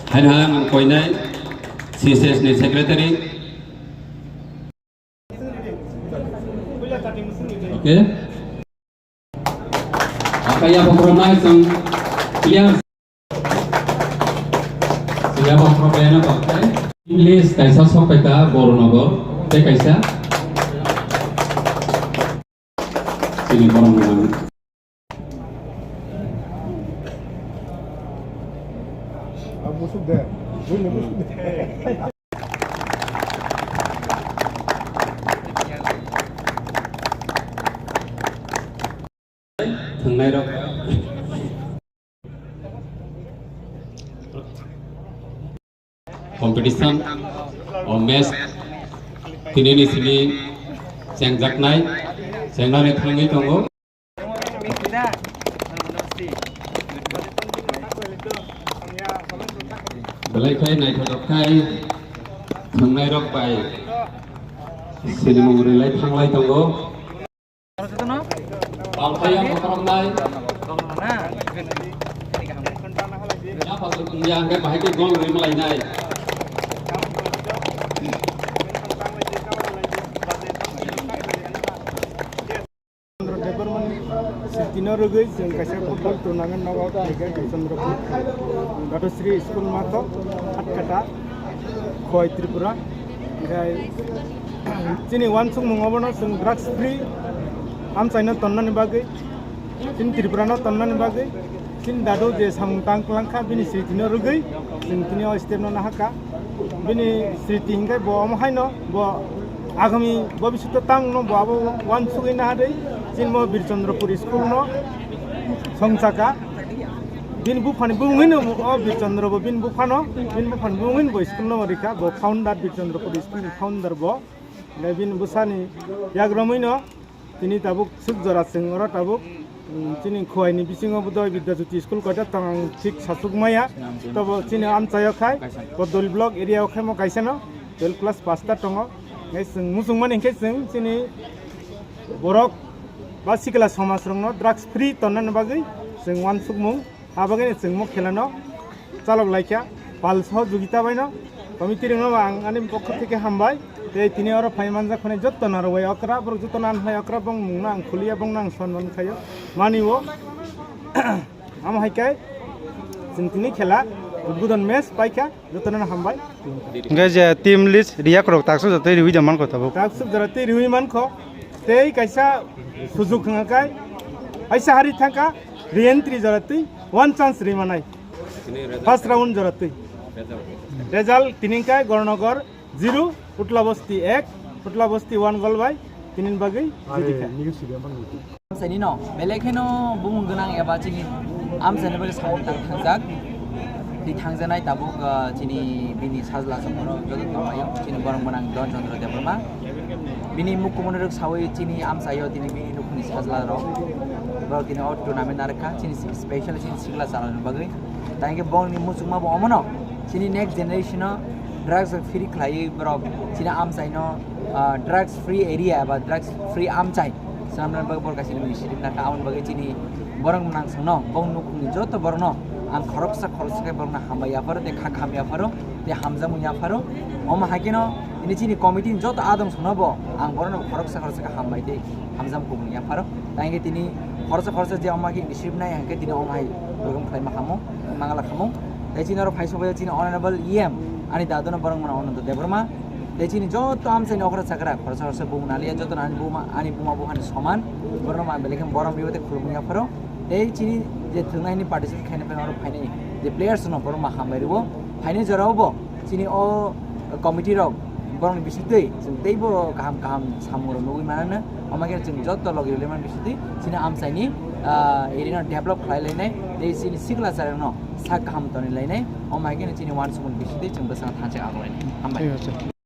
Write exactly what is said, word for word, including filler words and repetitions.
Haino halang ang koinai C C S ni secretary. Okay. Akai ya pokro nai sang clear. Siya pokro kaya na pakai. English kaisa sok paika Bornogor. Te kaisa. Sini borong nang. Thwngnai rok. Competition o match tinini simi chengjaknai, chengnani thangwi tongo. Belai khe naithotok khai thwngnai rok bai sinimung rwlai thanglai tongo. Palthaya bokhoroknai. Ya, pasal tungya hingke bahai ke gol rimlainai. Chandra Debbarmani sritino rwgwi chwng kaisa football tournament nogo khaikha Chandrapur Dato Sri School matho Hatkata, Khowai, Tripura. Hingke chini uansukmung obono chwng drugs free amchaino tonnani bagwi, chini Tripurano tonnani bagwi, chini dadu je samung tang klangkha bini sritino rwgwi chwng tini o stepno nahakha. Bini sriti hingke bo omo haino bo agami bobiswto tangno bo abo uansugwi naharwi chini bo Bir Chandrapur Schoolno songchaka. Bini buphani bumungwino o Bir Chandra bo bini buphano, bini buphani bumungwino bo schoolno rikha, bo founder, Bir Chandrapur Schoolni founder bo. Hingke bini bwsani yagromwino tini tabuk swk jora chwng oro tabuk, mm, chini Khowaini bisingo bodoi Bidya Jyoti School koita tong ang thik sachuk maya. Tobo chini amchaio khai, Kodoli block area o khaimo kaisano twelve class pass ta tongo. Hingke chwng muchungmani hingke chwng chini borok ba sikla somaj rokno drugs free tonnani bagwi chwng uansukmung. Abagini chwngmo khelano chalok laikha, pal sohojogita baino committee rokno ang ani pokho theke hambai. Tei tini oro phai manjak phani jotto narwai okra, borok jotto nan phai okra, bong mungno ang khuliya, bongno ang sonman khaio, mani o. Amo hai khe chwng tini khela udbodon match paikha, jotto nano hambai. Hingke je team list riyak rok taksa jotoi riwi da mankho tabuk. Taksuk jora tei riwi mankho. Tei kaisa sujuk hwnga kai, kaisa hari thangkha, re-entry jora twi, one chance ri manai. First round jora twi. Result tini kai Gornogor zero, Utla Bosti ek, Utla Bosti one goal bai tini bagwi jiti kha. Saini no, belai kheno bumung gwnang eba chini amchaini bagwi samung tang thangjak. Tei thangjanai tabuk, ah, chini bini sajla songmoro joto tonglaio, chini borok gwnang Don Chandra Debbarma. Bini mukhumunirok saui chini amchaio tini bini nukhungni sajlarok. Borok tini o tournament narwkha, chini special chini sikla chalani bagwi. Tei hwnkhe bongni muchungma bo omono, chini next generation-o drugs free khlaiwi borok chini amchaino, ah, drugs free area eba drugs free amchai swnamnani bagwi borok kaisa initiative nakha. Aboni bagwi chini borok nangsongno, bong nukhungni joto borokno ang khoroksa khoroksa khe borokno hambai yapharo tei kha kham yapharo. Tei hamjakmung yapharo. Omo hai kheno tini chini committee ni joto adong sono bo ang borokno khoroksa khoroksa khe hambai tei hamjakmung yapharo. Tai hwnkhe tini khoroksa khoroksa je omo hai khe initiative nai hwnkhe tini omo hai program khlaima khamu, mangala khamu. Tei chini oro phai sokbaio chini honorable E M ani dadono borok mano Ananda Debbarma. Tei chini joto amchaini okra chakra khoroksa khoroksa bumung naliya joto ani buma ani buma buphani soman. Borokno ang belai khe borom riwi tei khulumung yapharo. Tei chini je thwngnaini participate khaina phai oro phainai je players no borok ma hambai rwo. Phainai jorao bo chini o committee rok borokni bisingtwi chwng teibo kaham kaham samung rok nugwi manano. Omo khe chwng joto logi rwlaimani bisingtwi chini amchaini, ah, area no develop khlai lainai tei chini sikla chwrairokno sak kaham tonwi lainai. Omo hai kheno chini uansukmung bisingtwi chwng bwskango thansa ag lainai. Hambai. Thik ache.